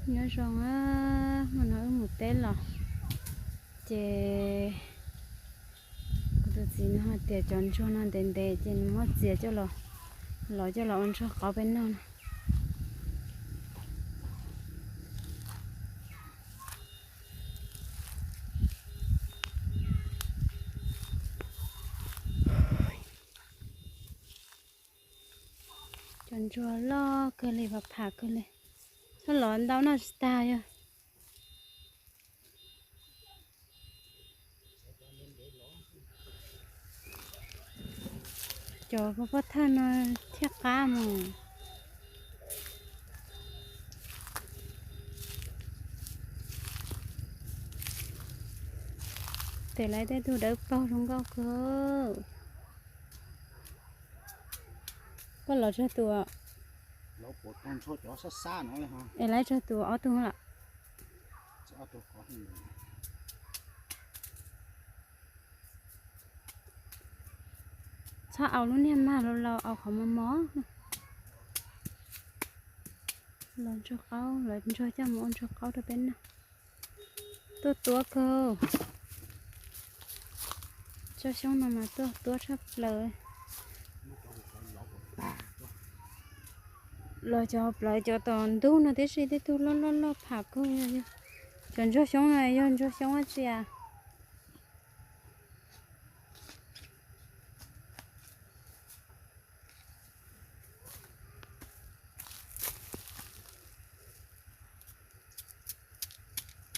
Nyob zoo, hmo no wb mus teb los, ces kuv tus txiv nws hais tias cov ntsuag no ntev ntev ces nws muab txiav coj los, lov coj los ua ntsuag qaub peb noj no. Cov ntsuag loj kawg li, pham pham kawg li. Txhob lov ntau noj tsis tag yog. Cov pob thawj no thiaj qab mus. Tes lawv tej tug dawb paug zoo nkauj kawg. Koj lov tsawg tus? Es lawv tsawg tus, ob tug lawm? Txhob au lub niag mag laus laus, au qhov mos mos. Los ntsuag qaub, lawv ntsuag coj mus ua ntsuag qaub rau peb noj. Tuaj tuab kawg. Tsob xyoob no mas tuaj tuab tshaj plaws. Los cov plaws cov tom ntug no tib si, tej tug loj loj loj pham kawg. Cov ntsuag xyoob no yog ntsuag xyoob dab tsi a?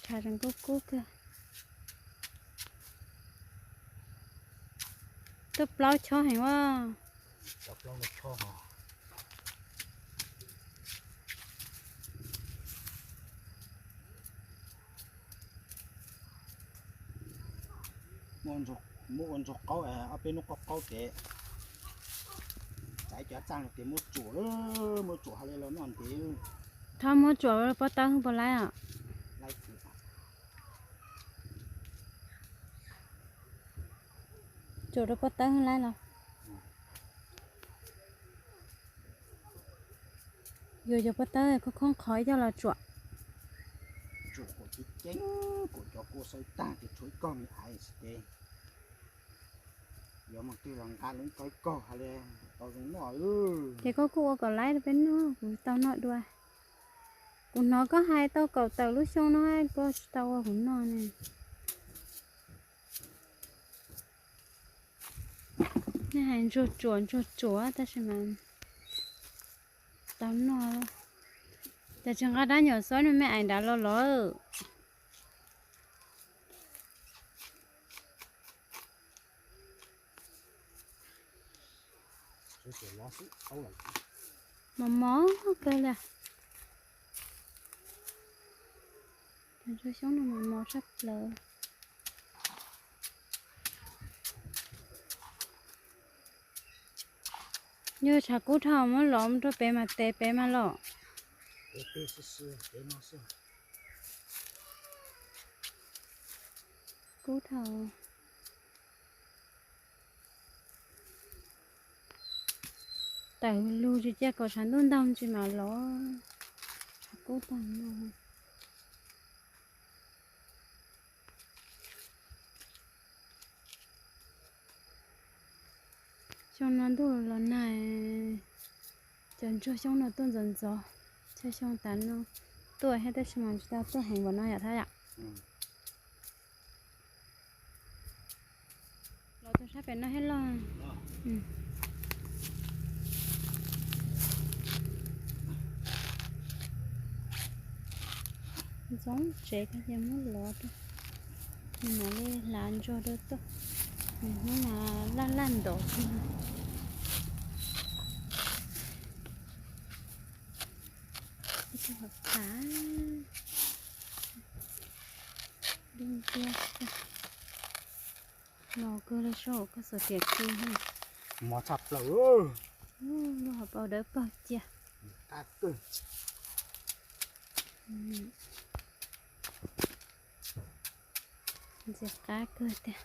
Tshav tseem kub kub kawg. Tuaj plaub chob heev a. Muab ua ntsuag qaub, ob peb hnub qaub qaub ces txais cov txaj los ces muab tsuam, muab tsuam hais li los noj ntev. Txhob muab tsuam pob tawb puas laib os? Tsuam rau pob tawb laib los? Yuav cov pob tawb khoob khoob qhov ib co los tsuam. Tsuam kuv tsis ceeb, kuv cov kua xaw tag ces tshuav ib kog me aiv xwb ces yuav mus twg los nqa lub kawg kaug hais li tau zoo noj. Ces koj kuj ua kom laib rau peb noj, kuv tau noj dua. Kuv hnov koj hais tau kaum tawm lub xyoo no koj tsis tau ua kuv noj ne. Nej hais ntsuag tsuam ntsuag tsuam tab sis mas tau noj. Cas tsis nqa rab nyuam xob nws me aiv nrad los los. Mos mos kawg li. Cov ntsuag xyoob no mos mos tshaj plaws. Yog tshav kub dhau muab lov rau pem mas tes pem mas los. Kub dhau. Tawm lug tsis cia kom tshav ntuj ntaug tsis mam los. Tshav kub tag no. Xyoo no ntuj los nag, cov ntsuag xyoob no tuaj ntxov ntxov. Txhua xyoo tas no tuaj thiab tab sis mas tsis tau tuaj heev npaum no yom Thab yom. Los tau sab pem no thiab los. Ntxoov tsev ko ces muab lov rau, nws mam li hlav ntsuag rau tuaj. Nws hnub mas laj laj ntov xwb. Ib tug qhav, dub nciab, no kawg li saum koj xuas riam ci. Mos tshaj plaws. Lub hauv paus dawb paug cia. Ntxias qab kawg tiag.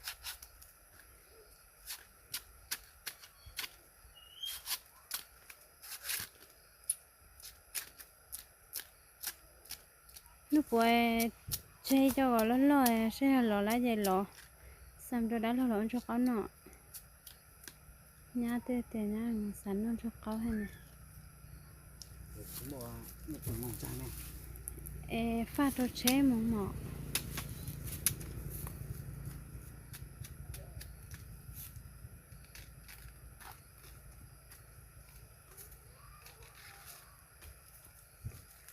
Hnub puav tseg cov kom loj loj, saib yog los lawm ces los xa rau dab laug los ua ntsuag qaub noj. Nyab twb tias nyab xav noj ntsuag qaub thiab ne. Es faj rau tsheb mus mom.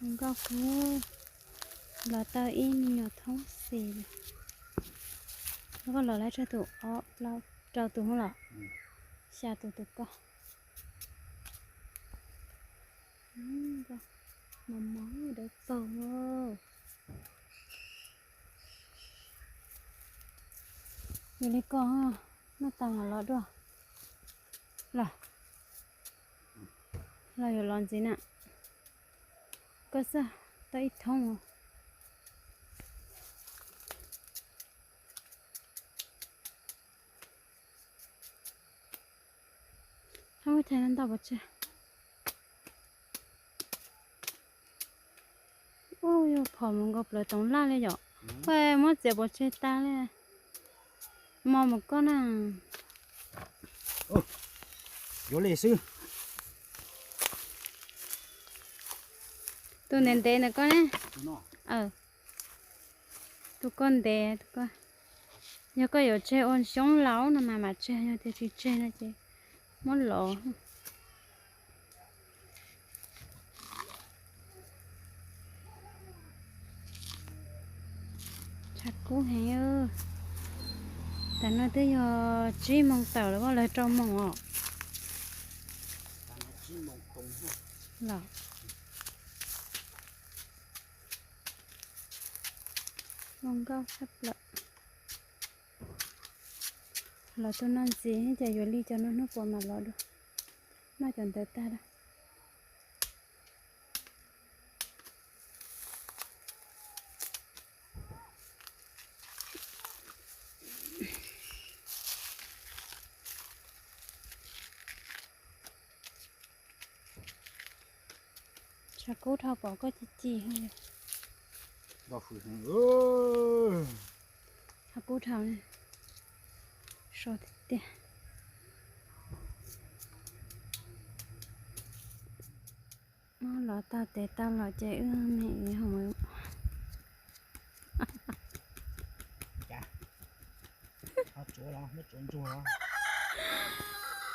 Nkauj kawg, los tau ib me nyuam thoob xis li. Koj los lawv tsawg tus? Ob, plaub, rau tus hub los? Xya tus tus koj. Mos mos dawb paug. Yog li koj noj tas mam los dua. Los, los yuav los ntxiv na. Koj xwb tau ib thoob. Thoob chaw no ntau pov tseg. Ub, yog phom mus nkaus plaws toov laj li yom. Koj muab txiav pov tseg tas li. Mos mus koj na. Yuav li xwb. Tus ntev ntev ntawm koj ne. Tus koj ntev, tus koj. Yog koj yuav tseg ua xyoob laus no mas mam tseg, yog tias tsis tseg no ces muab los. Tshav kub heev. Tam no twb yog tsib moos tawm lawm, lawv rau moos os. Los, zoo nkauj tshaj plaws. Los tuaj noj ntxiv ces yuav li cov no hnub puav mam los dua. Noj cov ntawd tag lawm. Tshav kub dhau pom koj ci ci. Tshav kub dhau, so tiag tiag. Muab los tau tes tau los ces wb me ho mus.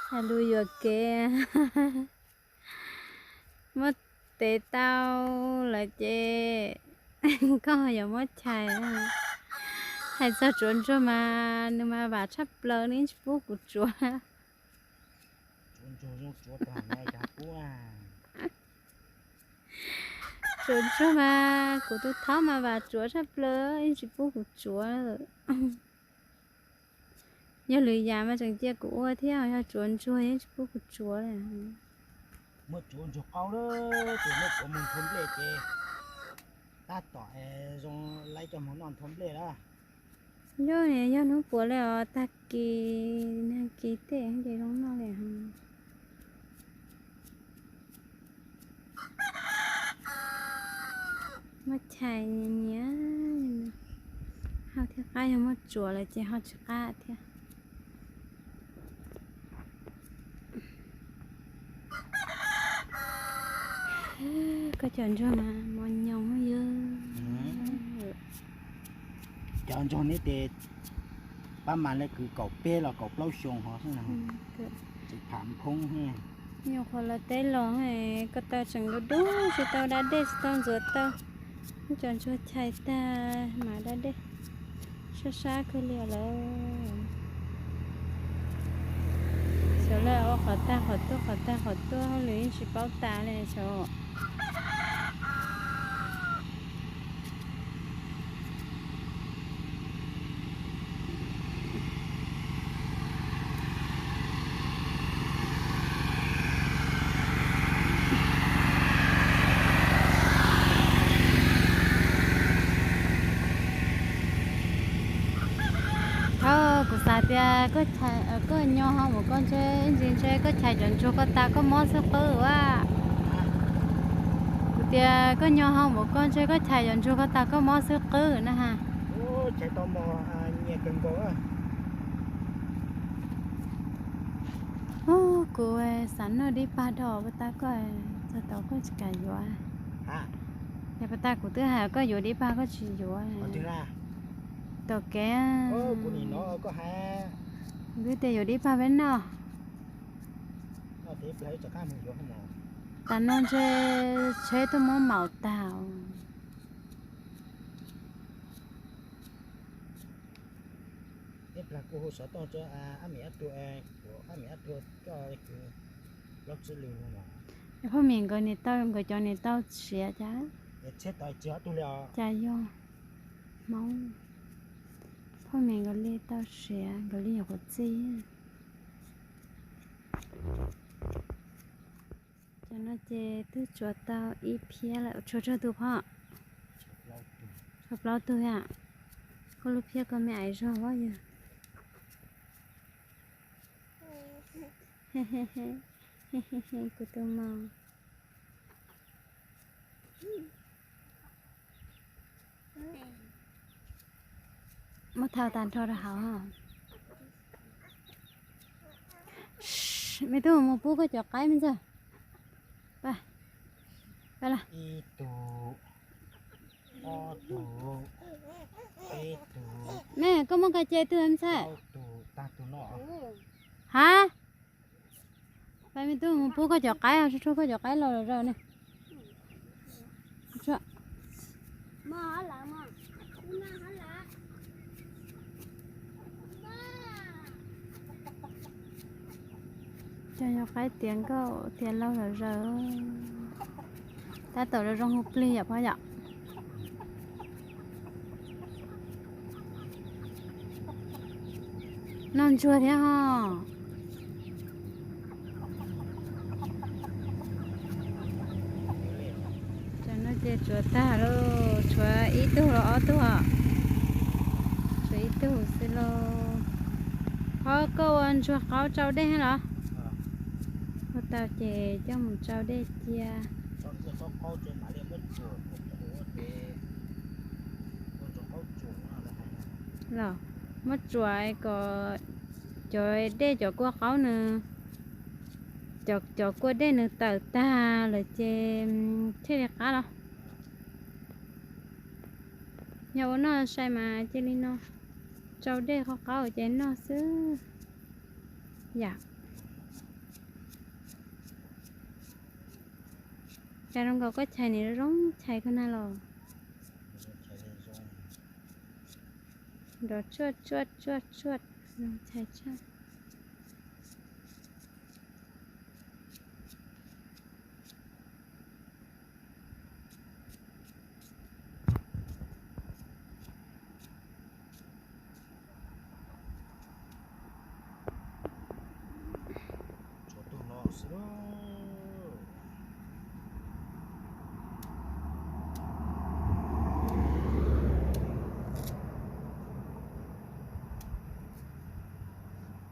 Hais lus yuam kev. Muab tes tau lawm ces koj yuav muab chais. Hais txog tsuav ntsuag mas nws mas vam tshaj plaws, nws tsis pub kuv tsuav. Tsuav ntsuag mas kuv tus thaub mas vam tsuav tshaj plaws, yeej tsis pub kuv tsuav. Yog lwm yam mas tseem cia kuv ua thiab, yog tsuav ntsuag yeej tsis pub kuv tsuav li. Muab tsuav ntsuag qaub lawm ces muab tsuav mus nthua nplej ces tab tom zoo laib coj mus noj nthua nplej lawm. Yog, yog hnub puav li os, tag kis nag kis tej ces zoo noj li. Muab chais nyias nyias, hau thiab qab, yog muab tsuav lawm ces ho tsis qab thiab. Koj cov ntsuag mas mos nyoos yog. Cov ntsuag neb tes pab mas li kwv kaum peb los kaum plaub xyoo ho xwb na. Tseem pham phoob. Nyuam qhuav los teb los, ko taw tseem dub dub tsis tau da dej, tsis tau ntxuav taw. Cov ntsuag chais tag mas da dej, sab sab kawg li lawm. Xyov lawv ua qhov tag qhov tuaj, qhov tag qhov tuaj, hauj lwm yeej tsis paub tas li xyov. Thaum kuv xav tias koj nyo ho mus koj ntshe ib ntsis ntshe koj chais cov ntsuag ko tas koj mob xwb qwb a. Kuv Tias koj nyo hau npaum koj ntshe koj chais yuav ntsuag koj tas koj mob xwb qwb na ha. Ub, kuv xav noj dib pag rau puas tas koj, txog tau koj tsis kam yuav. Yog puas tas kuv twb hais koj yuav dib pag koj tsis yuav. Tom kev, twb tias yuav dib pag peb noj. Tas no ntshe tsheb tuaj muab maus tag. Phauj Mim nkawd niam tau, nkawd cov niam tau siav cas. Cas yog Hmoob. Phauj Mim nkawd li tau siav, nkawd li nyuam qhuav txij. Cov no ces twb tsuav tau ib phiab lawm, tshuav tsawg tus phauj? Tshuav plaub tug yom. Koj lub phiab koj me aiv zog pob yog. Kuv tus mos. Muab thau tas nrho rau hauv. Me tub mus pub koj cov qaib me ntxawg. Me, koj muab ko ce twg me ntxhais? Ha? Pab me tub mus pub koj cov qaib, tshuav koj cov qaib los los zaws ne. Cov yog qaib tiav nkauj tiav laug los zaws. Tab tom zoo zoo hu plig yom pog yom. Noj ntsuag thiab ho. Tam no ces tsuav tag lauj, tshuav ib tug los ob tug os. Tshuav ib tug xwb lauj. Qhov koj ua ntsuag qaub tsau dej los? Ua tau ces coj mus tsau dej cia. Los muab tsuam kom cov dej cov kua qaub nws, cov kua dej nws tawm tag lawm ces thiaj li qab los. Yog ua noj sai mas cia li no, tsau dej qhov qaub ces noj xwb. Yam cas zoo nkaus koj chais nim zoo chais koj na los. Nrov tsuaj tsuaj tsuaj tsuaj, zoo chais tshaj.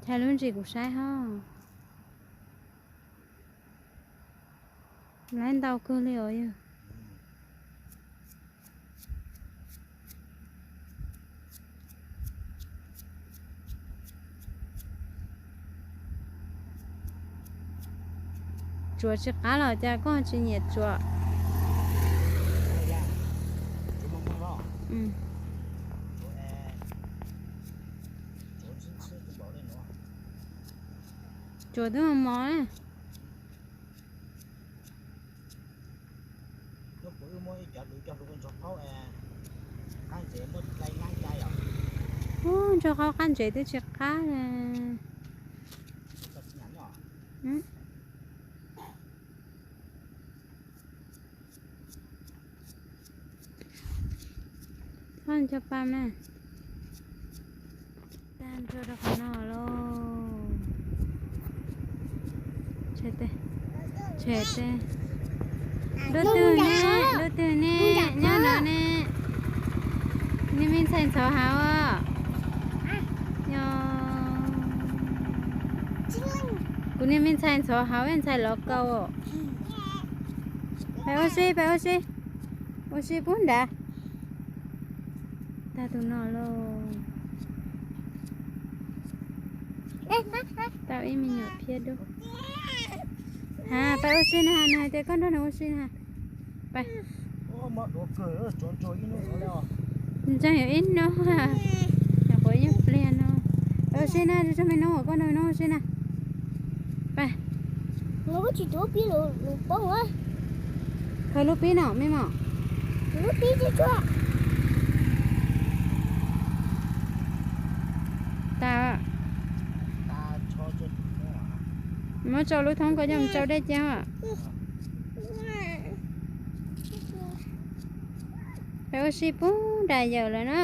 Chais lub ntsis kuv saib ho. Laib ntau kawg li os yog. Tsuav tsis qab los cas koj tsis nyiam tsuav? Tsuav twb mos mos na. Ub, ntsuag qaub qab ntsev twb tsis qab na. Thoj cov pa na. Tag nrho rau qhov no lauj. Tshem teg, tshem teg. Lub twg ne, lub twg ne, nyob no ne. Niag me ntxhais ntxhov hauv os. Yog kuv niag me ntxhais ntxhov hauv, ntxhais lov kaus. Pais ua si, pais ua si. Ua si pub nrad. Tag tus no lauj. Tau ib me nyuam phiab dub. Ha, pais ua si na, nws hais tias koj nrog nws ua si na. Pais. Ntseeg yog ib hnub, nyuam qhuav ib nyuag pliag no. Pais ua si na, tso me noob uas koj nrog noob ua si na. Pais. Khaws lub pib no me mom. Tas. Muab tsau lub thoob ko coj mus tsau dej cia os. Pais ua si pub nram yawm lawm na.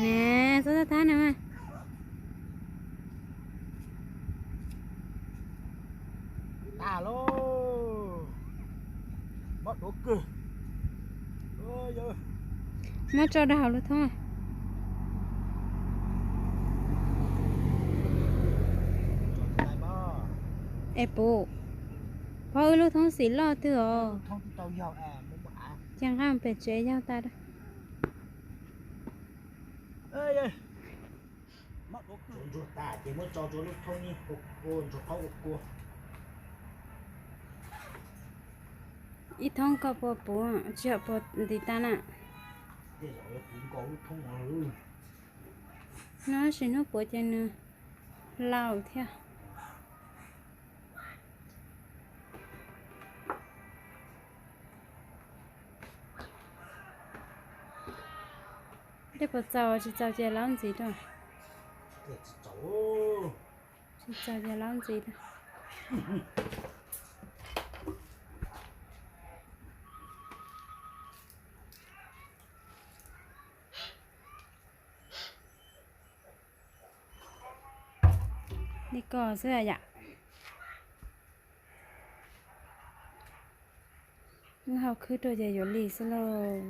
Niam, txhob thab thab nws mas. Muab tso rau hauv lub thoob. Es puv, phob wb lub thoob xim loj twg os. Cia nqa pem tsev yaug tas. Ib thoob koj puas puv, tsis yog puas ntiv tas na. No tab sis hnub puav ces nws laus thiab. Dej puas txaus, tsis txaus ces laub ntxiv rau. Tsis txaus ces laub ntxiv rau. Li ko xwb yam. Wb hau khwb rau ces yuav lig xwb lauj.